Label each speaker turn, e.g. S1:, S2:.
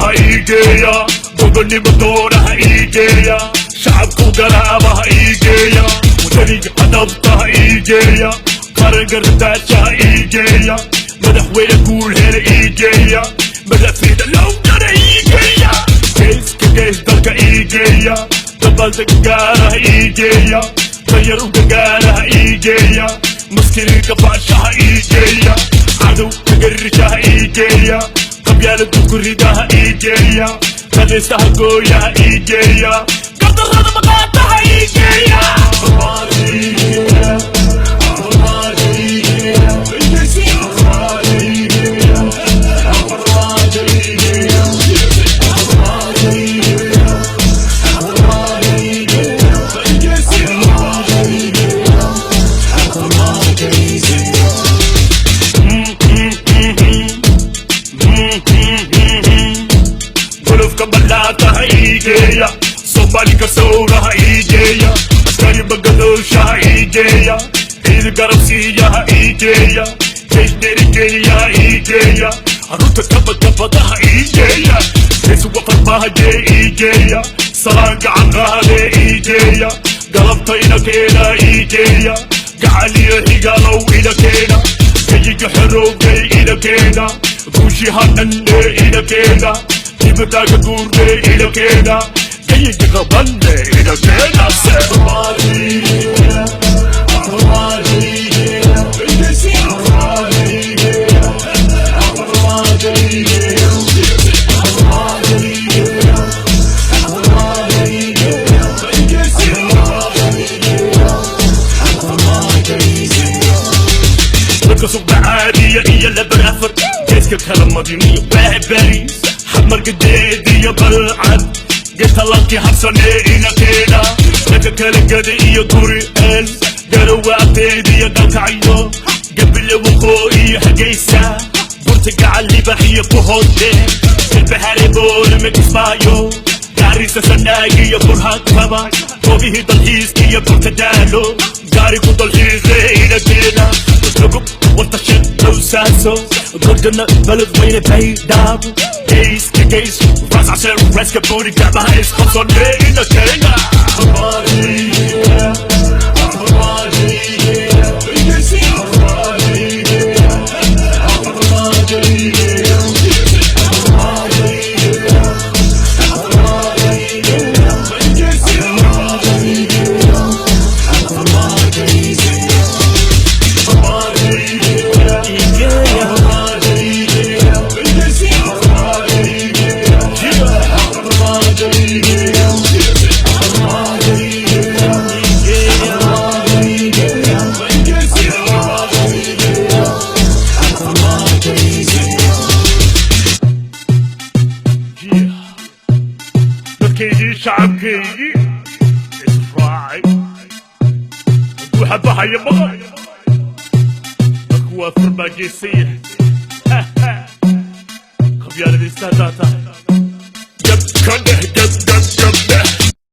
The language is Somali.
S1: Igeya, gobonnimadoona igeya, shacabku garaabaha igeya, wadaniga adabtaha igeya, qarangardaashaha igeya, madaxweyne guul hela igeya, madafiida lowdana igeya, geeska gees dalka igeya, dabaaldeg gaaraha igeya, danyar u gargaaraha igeya, maskiriga baashaha igeya, cadow kagarishaha igeya, qabyaaladu kuridaha igeya, qadaystaha gooyaha igeya, gardarrada maqaataha igeya. Golofka balaataha igeya, Soomaaliga sowraha igeya, askari bagadooshaha igeya, ciid garabsiiyaha igeya, jeesh dherigeliyaha igeya, carruurta kabadkabadaha igeya, geesuga farmaajee igeya, salaan gacan qaadee igeya, galabta ina keena igeya, gacal iyo xigaalow ina keena, gayiga xorowgay ina keena, guushii hadhandhee ina keena, dibadaaga guurnee ina keena, gayiga qabanne ina keena. Dadka suuqda caadiya iyo labar afar, geeska kala madiniyo waa Bariis, xamargadeed iyo balcad, getalaalkii habsanee ina keena, dadka kala gada iyo guri eel, garowa agteed iyo galkacyo, gabile waqoo iyo Hargeysa, burta gacal libax iyo buhoode, galbaxare boolame Kismaayo, Gaarisa Sanaag iyo Burhakaba, goobihii dalxiiska iyo burta daalo, gaarigu dalxiise ina keena, rugub wartashe lowsaaso, gordana beledweyne Baydhabo, geyska geys rascase reska booni, gacmaha isqabsane ina keena. Dadkaygii shacabkaygii israacay, waxa baxaya maqal, dadku waa farmaajeysaya, qabyaaladiista haddaa tahay gab ka dheh.